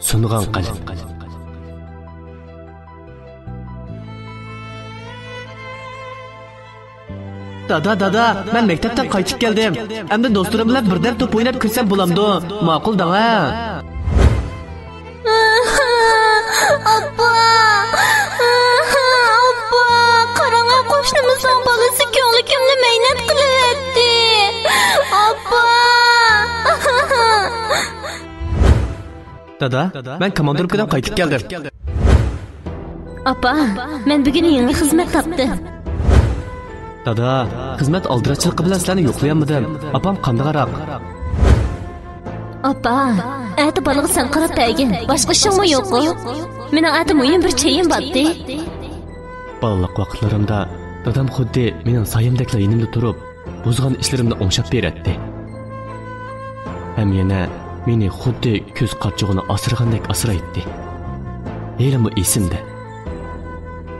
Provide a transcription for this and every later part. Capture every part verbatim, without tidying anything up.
سۇنغان قەلب. دادا، دادا، مەن مەكتەپتىن قايتىپ كەلدىم. ئەمدى دوستلىرىم بىلەن بىردەم توپ ئويناپ كىرسەم بولامدۇ؟ ماقۇل دەڭە. ئاپا! ئاپا! قاراڭا، قوشنىمىزنىڭ بالىسى كۆڭلى كۆڭلى مەينەت قىلىۋەتتى. ئاپا! دادا، مەن كوماندىروپكىدىن قايتىپ كەلدىم. ئاپا، مەن بۈگۈن يېڭى خىزمەت تاپتىم. دادا، خىزمەت ئالدىراشچىلىقى بىلەن سىلەرنى يوقلىيالمىدىم. ئاپام قانداقراق؟ ئاپا، ئەتە بالىغا سەن قاراپ بەرگىن. باشقا ئىشىڭمۇ يوققۇ؟ مېنىڭ ئەتە مۇھىم بىر چېيىم بارتتى. بالىلىق ۋاقىتلىرىمدا دادام خۇددى مېنىڭ سايەمدەكلا يېنىمدا تۇرۇپ، بۇزغان ئىشلىرىمنى ئوڭشاپ بېرەتتى. ھەم يەنە مېنى خۇددى كۆز قارىچۇقىنى ئاسرىغاندەك ئاسرايتتى. ھېلىمۇ ئېسىمدە.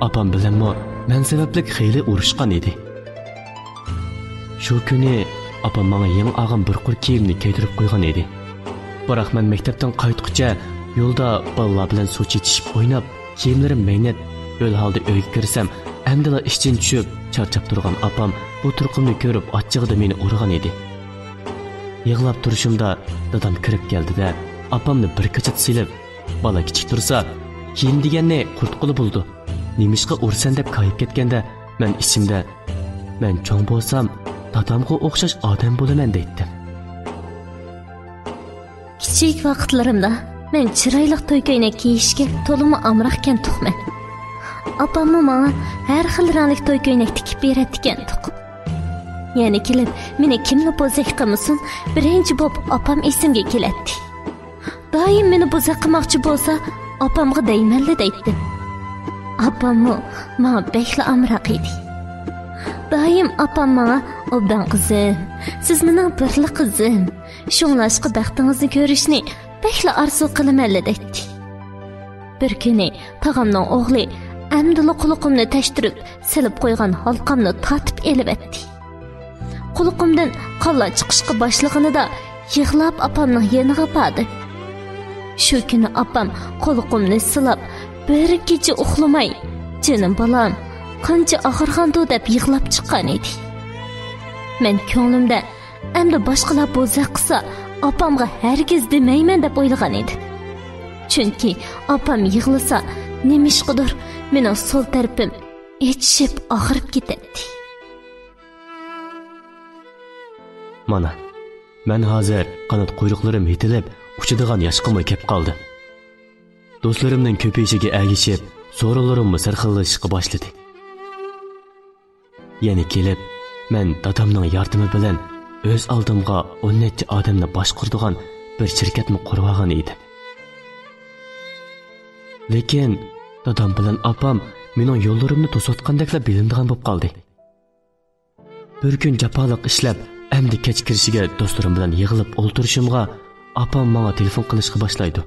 ئاپام بىلەنمۇ مەن سەۋەبلىك خېلى ئۇرۇشقان ئىدى. شۇ كۈنى ئاپام ماڭا يېڭى ئالغان بىر قۇر كىيىمنى كىيدۈرۈپ قويغان ئىدى. بىراق مەن مەكتەپتىن قايتقۇچە يولدا بالىلار بىلەن سۇ چېچىشىپ ئويناپ، كىيىملىرىم مەينەت، ھۆل ھالدا ئۆيگە كىرسەم، ئەمدىلا ئىشتىن چۈشۈپ، چارچاپ تۇرغان ئاپام بۇ تۇرقۇمنى كۆرۈپ، ئاچچىقىدا مېنى ئۇرغان ئىدى. يىغلاپ تۇرۇشۇمدا دادام كىرىپ كەلدى-دە، ئاپامنى بىر كاچىدا سېلىپ، «بالا كىچىك تۇرسا، كىيىم دېگەننى قۇرتقىلى بولىدۇ. نېمىشقا ئۇرىسەن؟» دەپ كايىپ كەتكەندە، مەن ئىچىمدە، «مەن چوڭ بولسام، دادامغا ئوخشاش ئادەم بولىمەن» دەيتتىم. كىچىك ۋاقىتلىرىمدا مەن چىرايلىق توي كۆينەك كىيىشكە تولىمۇ ئامراقكەنتۇقمەن. ئاپاممۇ ماڭا ھەر خىل رەڭلىك توي كۆينەك تىكىپ بېرەتتىكەنتۇق. يەنە كېلىپ مېنى كىملا بوزەك قىلمىسۇن، بىرىنچى بوپ ئاپام ئېسىمگە كېلەتتى. دائىم مېنى بوزەك قىلماقچى بولسا، ئاپامغا دەيمەنلا دەيتتىم. ئاپاممۇ ماڭا بەكلا ئامراق ئىدى. دائىم ئاپام ماڭا، «ئوبدان قىزىم، سىز مېنىڭ بىرلا قىزىم. شۇڭلاشقا بەختىڭىزنى كۆرۈشنى بەكلا ئارزۇ قىلىمەنلا» دەيتتى. بىر كۈنى تاغامنىڭ ئوغلى ئەمدىلا قۇلىقىمنى تەشتۈرۈپ، سېلىپ قويغان ھالقامنى تارتىپ ئېلىۋەتتى. قۇلىقىمدىن قانلار چىقىشقا باشلىغىنىدا يىغلاپ ئاپامنىڭ يېنىغا باردىم. شۇ كۈنى ئاپام قۇلىقىمنى سىلاپ، بىر كېچە ئۇخلىماي، «جېنىم بالام، قانچە ئاغرىغاندۇ» دەپ يىغلاپ چىققان ئىدى. مەن كۆڭلۈمدە، ئەمدى باشقىلار بوزەك قىلسا، ئاپامغا ھەرگىز دېمەيمەن دەپ ئويلىغان ئىدىم. چۈنكى ئاپام يىغلىسا، نېمىشقىدۇر مېنىڭ سول تەرىپىم ئېچىشىپ ئاغرىپ كېتەتتى. مانا، مەن ھازىر قانات قۇيرۇقلىرىم يېتىلىپ، ئۇچىدىغان ياشقىمۇ كەپ قالدىم. دوستلىرىمنىڭ كۆپىيىشىگە ئەگىشىپ، سورۇنلىرىممۇ سەرخىللىشىشقا باشلىدى. يەنە كېلىپ، مەن دادامنىڭ ياردىمى بىلەن ئۆز ئالدىمغا ئون نەچچە ئادەمنى باشقۇرىدىغان بىر شىركەتنى قۇرۇۋالغان ئىدىم. لېكىن دادام بىلەن ئاپام مېنىڭ يوللىرىمنى توسۇۋاتقاندەكلا بىلىنىدىغان بولۇپ قالدى. بىر كۈن جاپالىق ئىشلەپ، ئەمدى كەچ كىرىشىگە دوستلىرىم بىلەن يىغىلىپ ئولتۇرۇشۇمغا، ئاپام ماڭا تېلېفون قىلىشقا باشلايدۇ.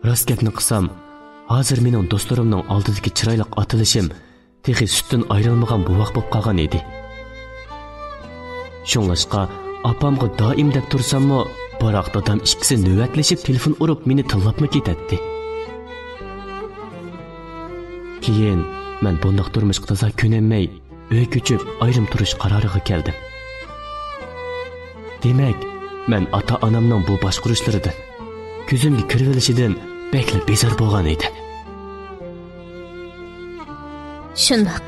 راست گەپنى قىلسام، ھازىر مېنىڭ دوستلىرىمنىڭ ئالدىدىكى چىرايلىق ئاتىلىشىم تېخى سۈتتىن ئايرىلمىغان بوۋاق بولۇپ قالغان ئىدى. شۇڭلاشقا ئاپامغا دائىم دەپ تۇرساممۇ، بىراق دادام ئىككىسى نۆۋەتلىشىپ تېلېفون ئۇرۇپ مېنى تىللاپمۇ كېتەتتى. كېيىن مەن بۇنداق تۇرمۇشقا تازا كۆنەلمەي، ئۆي كۆچۈپ ئايرىم تۇرۇش قارارىغا كەلدىم. دېمەك، مەن ئاتا-ئانامنىڭ بۇ باشقۇرۇشلىرىدىن، كۆزۈمگە كىرىۋېلىشىدىن بەكلا بىزار بولغان ئىدىم. شۇنداق،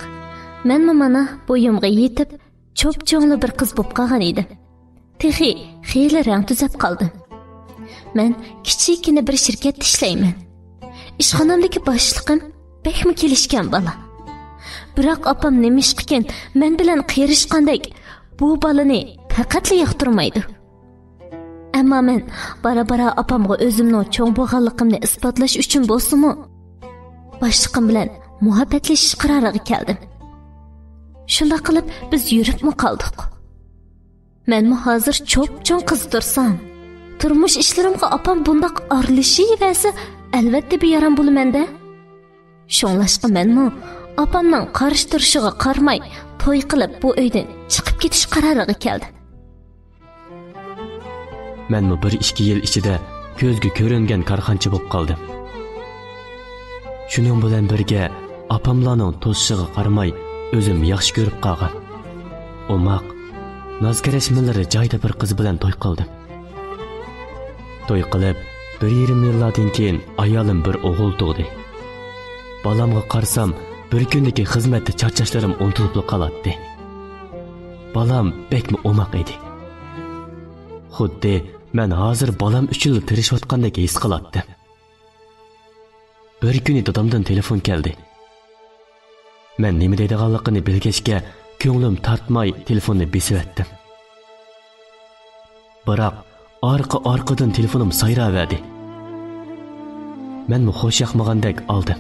مەنمۇ مانا بويۇمغا يېتىپ، چوپچوڭلا بىر قىز بولۇپ قالغان ئىدىم. تېخى خېلى رەڭ تۈزەپ قالدىم. مەن كىچىككىنە بىر شىركەتتە ئىشلەيمەن. ئىشخانامدىكى باشلىقىم بەكمۇ كېلىشكەن بالا. بىراق ئاپام نېمىشقىكىن مەن بىلەن قېرىشقاندەك، بۇ بالىنى پەقەتلا ياقتۇرمايدۇ. ئەمما مەن بارا-بارا ئاپامغا ئۆزۈمنىڭ چوڭ بولغانلىقىمنى ئىسپاتلاش ئۈچۈن بولسىمۇ، باشلىقىم بىلەن مۇھەببەتلىشىش قارارىغا كەلدىم. شۇنداق قىلىپ بىز يۈرۈپمۇ قالدۇق. مەنمۇ ھازىر چوپچوڭ قىز تۇرسام، تۇرمۇش ئىشلىرىمغا ئاپام بۇنداق ئارىلىشىۋەرسە، ئەلۋەتتە بىئارام بولىمەن-دە. شۇڭلاشقا مەنمۇ ئاپامنىڭ قارشى تۇرۇشىغا قارىماي، توي قىلىپ بۇ ئۆيدىن چىقىپ كېتىش قارارىغا كەلدىم. مەنمۇ بىر ئىككى يىل ئىچىدە كۆزگە كۆرۈنگەن كارخانىچى بولۇپ قالدىم. شۇنىڭ بىلەن بىرگە، ئاپاملارنىڭ توسۇشىغا قارىماي، ئۆزۈم ياخشى كۆرۈپ قالغان، ئوماق، ناز-كەرەشمىلىرى جايىدا بىر قىز بىلەن توي قىلدىم. توي قىلىپ، بىر يېرىم يىللاردىن كېيىن ئايالىم بىر ئوغۇل تۇغدى. بالامغا قارىسام، بىر كۈندىكى خىزمەتتە چارچاشلىرىم ئۇنتۇلۇپلا قالاتتى. بالام بەكمۇ ئوماق ئىدى. خۇددى مەن ھازىر بالام ئۈچۈنلا تىرىشىۋاتقاندەك ھېس قىلاتتىم. بىر كۈنى دادامدىن تېلېفون كەلدى. مەن نېمە دەيدىغانلىقىنى بىلگەچكە، كۆڭلۈم تارتماي تېلېفوننى بېسىۋەتتىم. بىراق، ئارقا-ئارقىدىن تېلېفونۇم سايراۋەردى. مەنمۇ خۇش ياقمىغاندەك ئالدىم.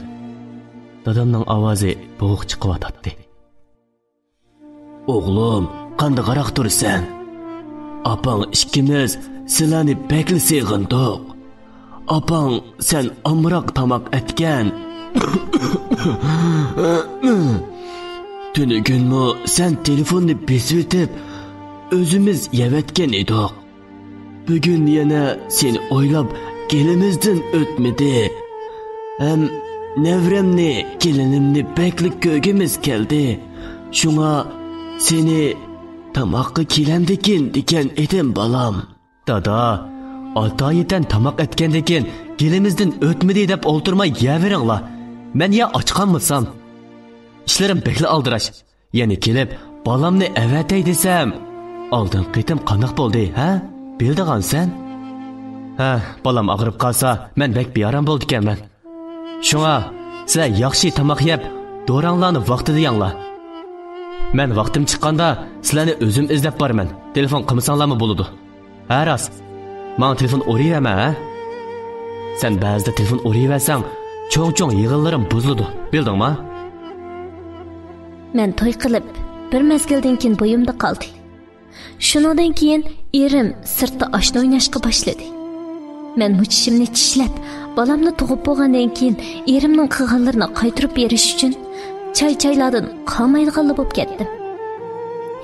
دادامنىڭ ئاۋازى بوغۇق چىقىۋاتاتتى. ئوغلۇم، قانداقراق تۇرىسەن؟ ئاپاڭ ئىككىمىز سىلەرنى بەكلا سېغىندۇق. ئاپاڭ سەن ئامراق تاماق ئەتكەن. تۈنۈگۈنمۇ سەن تېلېفوننى بېسىۋېتىپ، ئۆزىمىز يەۋەتكەن ئىدۇق. بۈگۈن يەنە سېنى ئويلاپ گېلىمىزدىن ئۆتمىدى. ھەم نەۋرەمنى، كېلىنىمنى بەكلا كۆرگۈمىز كەلدى. شۇڭا سېنى تاماققا كېلەمدىكىن دېگەن ئىدىم، بالام. دادا، ئاتايىتەن تاماق ئەتكەندىكىن گېلىمىزدىن ئۆتمىدى دەپ ئولتۇرماي يەۋېرىڭلار. مەن يا ئاچ قالمىسام. ئىشلىرىم بەكلا ئالدىراش. يەنە كېلىپ بالامنى ئەۋەتەي دېسەم، ئالدىنقى قېتىم قانداق بولدى، ھە؟ بىلىدىغانسەن؟ ھە، بالام ئاغرىپ قالسا، مەن بەك بىئارام بولىدىكەنمەن. شۇڭا سىلەر ياخشى تاماق يەپ، دوراڭلارنى ۋاقتىدا يەڭلار. مەن ۋاقتىم چىققاندا سىلەرنى ئۆزۈم ئىزدەپ بارىمەن، تېلېفون قىلمىساڭلارمۇ بولىدۇ. ھە راست، ماڭا تېلېفون ئۇرۇۋەرمە، ھە؟ سەن بەزىدە تېلېفون ئۇرۇۋەرسەڭ، چوڭ-چوڭ يىغىنلىرىم بۇزۇلىدۇ، بىلدىڭما؟ مەن توي قىلىپ بىر مەزگىلدىن كېيىن بويۇمدا قالدى. شۇنىڭدىن كېيىن ئېرىم سىرتتا ئاشنا ئويناشقا باشلىدى. مەنمۇ چىشىمنى چىشلەپ، بالامنى تۇغۇپ بولغاندىن كېيىن ئېرىمنىڭ قىلغانلىرىنى قايتۇرۇپ بېرىش ئۈچۈن چاي-چايلاردىن قالمايدىغانلا بولۇپ كەتتىم.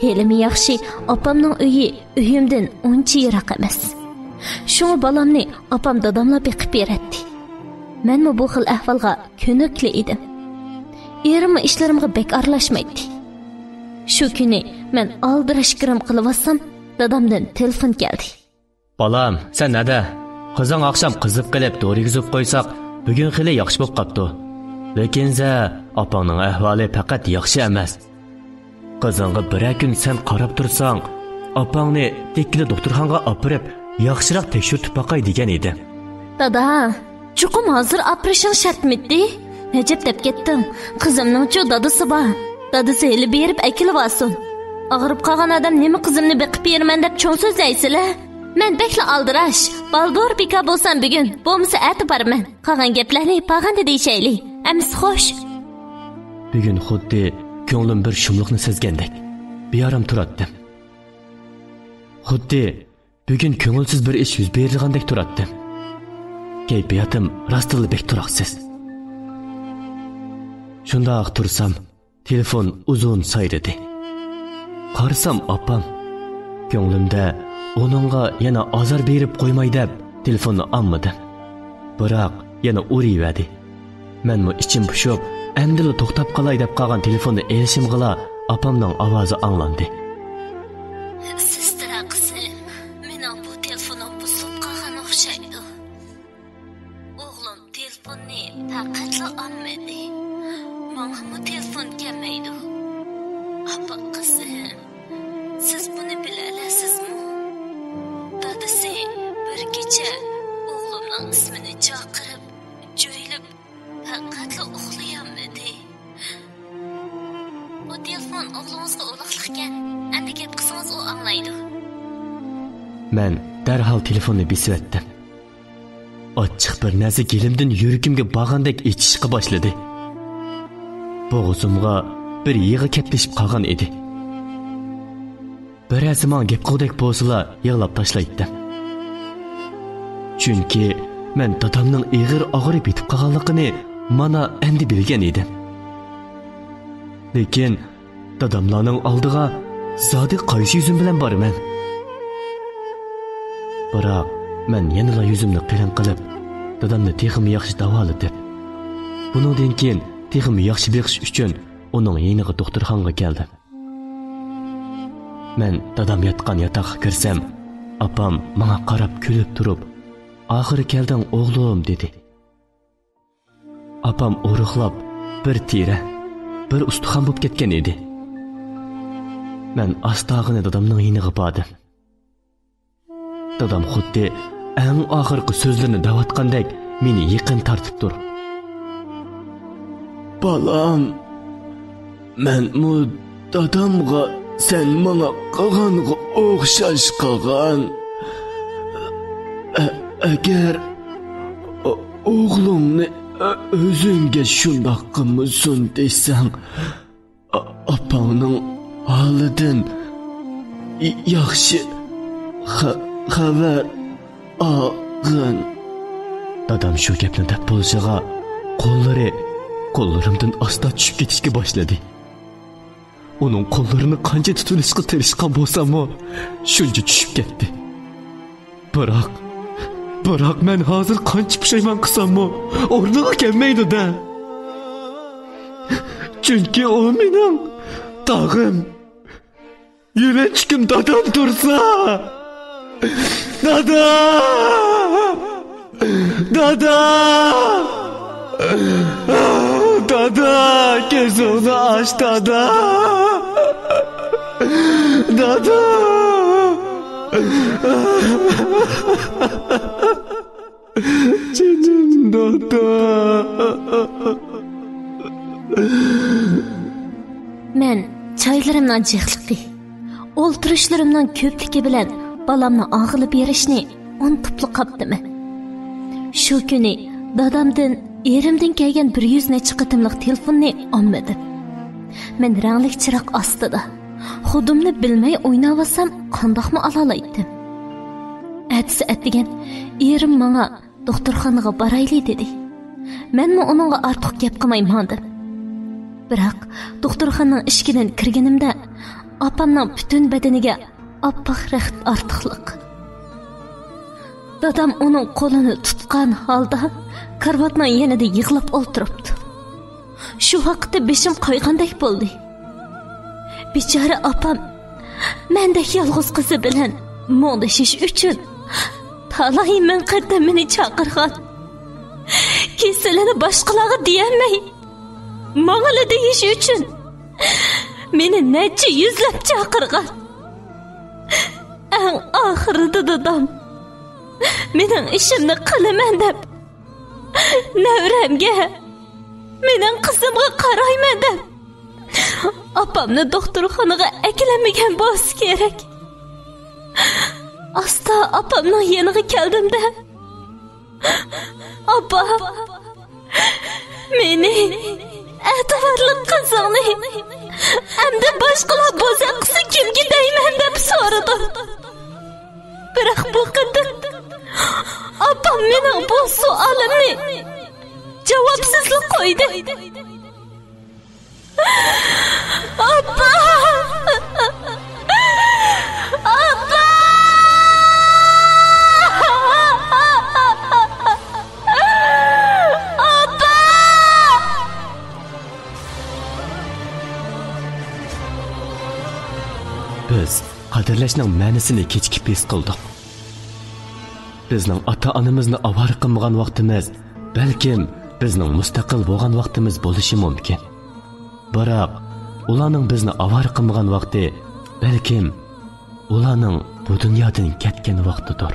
ھېلىمۇ ياخشى، ئاپامنىڭ ئۆيى ئۆيۈمدىن ئۇنچە يىراق ئەمەس. شۇڭا بالامنى ئاپام داداملا بېقىپ بېرەتتى. مەنمۇ بۇ خىل ئەھۋالغا كۆنۈكلۈك ئىدىم. ئېرىممۇ ئىشلىرىمغا بەك ئارىلاشمايتتى. شۇ كۈنى مەن ئالدىراش گىرىم قىلىۋاتسام، دادامدىن تېلېفون كەلدى. بالام، سەن نەدە؟ قىزىڭ ئاخشام قىزىپ قېلىپ دورا يېگۈزۈپ قويساق، بۈگۈن خېلى ياخشى بولۇپ قاپتۇ. لېكىن سەن، ئاپاڭنىڭ ئەھۋالى پەقەت ياخشى ئەمەس. قىزىڭغا بىرەر كۈن سەن قاراپ تۇرساڭ، ئاپاڭنى تېككىلى دوختۇرخانىغا ئاپىرىپ، ياخشىراق تەكشۈرتۈپ باقاي دېگەن ئىدىم. دادا، چوقۇم ھازىر ئاپىرىشىڭ شەرتمىتى؟ ئەجەب دەپ كەتتىڭ. قىزىمنىڭچۇ دادىسى بار. دادىسى ھېلى بېرىپ ئەكېلىۋالسۇن. ئاغرىپ قالغان ئادەم نېمە قىزىمنى بېقىپ بېرىمەن دەپ چوڭ سۆزلەيسىلە؟ مەن بەكلا ئالدىراش. بالدۇر بىكار بولسام بۈگۈن، بولمىسا ئەتە بارىمەن. قالغان گەپلەرنى بارغاندا دېيىشەيلى. ئەمىسە خوش. بۈگۈن خۇددى كۆڭلۈم بىر شۇملۇقنى سەزگەندەك بىئارام تۇراتتىم. خۇددى بۈگۈن كۆڭۈلسىز بىر ئىش يۈز بېرىدىغاندەك تۇراتتىم. كەيپىياتىم راستتىنلا بەك تۇراقسىز. شۇنداق تۇرسام، تېلېفون ئۇزۇن سايرىدى. قارىسام، ئاپام. كۆڭلۈمدە ئۇنىڭغا يەنە ئازار بېرىپ قويماي دەپ تېلېفوننى ئالمىدىم. بىراق يەنە ئۇرۇۋەردى. مەنمۇ ئىچىم پۇشۇپ، ئەمدىلا توختاپ قالاي دەپ قالغان تېلېفوننى ئېلىشىمغىلا ئاپامنىڭ ئاۋازى ئاڭلاندى. سېسترا قىزىم، مېنىڭ بۇ تېلېفونۇم بۇزۇلۇپ قالغان ئوخشايدۇ. ئوغلۇم تېلېفوننى پەقەتلا ئالمىدى. ماڭىمۇ تېلېفون كەلمەيدۇ. ئاپا قىزىم، سىز بۇنى بىلەلەيسىزمۇ؟ دادىسى بىر كېچە ئوغلۇمنىڭ ئىسمىنى چاقىرىپ، جۆيلۈپ، پەقەتلا ئۇخلىيالمىدى. بۇ تېلېفون ئوغلىڭىزغا ئۇلاقلىقكەن. ئەمدى گەپ قىلسىڭىز ئۇ ئاڭلايدۇ. مەن دەرھال تېلېفوننى بېسىۋەتتىم. ئاچچىق بىر نەرسە گېلىمدىن يۈرىكىمگە بارغاندەك ئېچىشقا باشلىدى. بوغۇزۇمغا بىر يىغا كەپلىشىپ قالغان ئىدى. بىرەرسى ماڭا گەپ قىلغۇدەك بولسىلا يىغلاپ تاشلايتتىم. چۈنكى مەن دادامنىڭ ئېغىر ئاغرىپ يېتىپ قالغانلىقىنى مانا ئەمدى بىلگەن ئىدىم. لېكىن داداملارنىڭ ئالدىغا زادى قايسى يۈزۈم بىلەن بارىمەن؟ بىراق مەن يەنىلا يۈزۈمنى قېلىن قىلىپ، دادامنى تېخىمۇ ياخشى داۋالىتىپ، بۇنىڭدىن كېيىن تېخىمۇ ياخشى بېقىش ئۈچۈن ئۇنىڭ يېنىغا دوختۇرخانىغا كەلدىم. مەن دادام ياتقان ياتاققا كىرسەم، ئاپام ماڭا قاراپ كۈلۈپ تۇرۇپ، «ئاخىرى كەلدىڭ، ئوغلۇم» دېدى. ئاپام ئورۇقلاپ، بىر تېرە، بىر ئۇستىخان بولۇپ كەتكەن ئىدى. مەن ئاستاغىنا دادامنىڭ يېنىغا باردىم. دادام خۇددى ئەڭ ئاخىرقى سۆزلىرىنى دەۋاتقاندەك مېنى يېقىن تارتىپ تۇرۇپ، «بالام، مەنمۇ دادامغا سەن ماڭا قىلغانغا ئوخشاش قىلغان. ئە-، ئەگەر ئو-، ئوغلۇڭنى ئۆ-، ئۆزۈڭگە شۇنداق قىلمىسۇن دېسەڭ، ئا-، ئاپاڭنىڭ ھالىدىن ي-، ياخشى خە-، خەۋەر ئالغىن.» دادام شۇ گەپنى دەپ بولۇشىغا، قوللىرى قوللىرىمدىن ئاستا چۈشۈپ كېتىشكە باشلىدى. ئۇنىڭ قوللىرىنى قانچە تۇتۇۋېلىشقا تىرىشقان بولساممۇ، شۇنچە چۈشۈپ كەتتى. بىراق، بىراق مەن ھازىر قانچە پۇشايمان قىلساممۇ، ئورنىغا كەلمەيدۇ-دە. چۈنكى ئۇ مېنىڭ تاغىم، يۆلەنچۈكۈم دادام تۇرسا. دادا! دادا! دادا! كۆزۈڭنى ئاچ، دادا! دادا! جېنىم دادا! مەن چايلىرىمنىڭ جىقلىقى، ئولتۇرۇشلىرىمنىڭ كۆپلۈكى بىلەن بالامنى ئالغىلى بېرىشنى ئۇنتۇپلا قاپتىمەن. شۇ كۈنى دادامدىن، ئېرىمدىن كەلگەن بىر يۈز نەچچە قېتىملىق تېلېفوننى ئالمىدىم. مەن رەڭلىك چىراغ ئاستىدا خۇدۇمنى بىلمەي ئويناۋالسام، قانداقمۇ ئالالايتتىم؟ ئەتىسى ئەتىگەن ئېرىم ماڭا دوختۇرخانىغا بارايلى دېدى. مەنمۇ ئۇنىڭغا ئارتۇق گەپ قىلماي ماڭدىم. بىراق دوختۇرخانىنىڭ ئىشىكىدىن كىرگىنىمدە، ئاپامنىڭ پۈتۈن بەدىنىگە ئاپئاق رەخت ئارتۇقلۇق. دادام ئۇنىڭ قولىنى تۇتقان ھالدا كارىۋاتنىڭ يېنىدا يىغلاپ ئولتۇرۇپتۇ. شۇ ۋاقىتتا بېشىم قايغاندەك بولدى. بىچارە ئاپام مەندەك يالغۇز قىزى بىلەن مۇڭدىشىش ئۈچۈن تالاي مىڭ قېتىم مېنى چاقىرغان. كېسىلىنى باشقىلارغا دېيەلمەي، ماڭىلا دېيىش ئۈچۈن مېنى نەچچە يۈزلەپ چاقىرغان. ئەڭ ئاخىرىدا دادام مېنىڭ ئىشىمنى قىلىمەن دەپ، نەۋرەمگە، مېنىڭ قىزىمغا قارايمەن دەپ، ئاپامنى دوختۇرخانىغا ئەكىلەلمىگەن بولسا كېرەك. ئاستا ئاپامنىڭ يېنىغا كەلدىم-دە، «ئاپا، مېنى، ئەتىۋارلىق قىزىڭنى ئەمدى باشقىلار بوزەك قىلسا كىمگە دەيمەن؟» دەپ سورىدىم. بىراق بۇ قېتىم ئاپام مېنىڭ بۇ سوئالىمنى جاۋابسىزلا قويدى. «ئاپا! ئاپا! ئاپا!» بىز قەدىرلەشنىڭ مەنىسىنى كېچىكىپ ھېس قىلدۇق. بىزنىڭ ئاتا-ئانىمىزنى ئاۋارە قىلمىغان ۋاقتىمىز، بەلكىم، بىزنىڭ مۇستەقىل بولغان ۋاقتىمىز بولۇشى مۇمكىن. بىراق، ئۇلارنىڭ بىزنى ئاۋارە قىلمىغان ۋاقتى، بەلكىم، ئۇلارنىڭ بۇ دۇنيادىن كەتكەن ۋاقتىدۇر.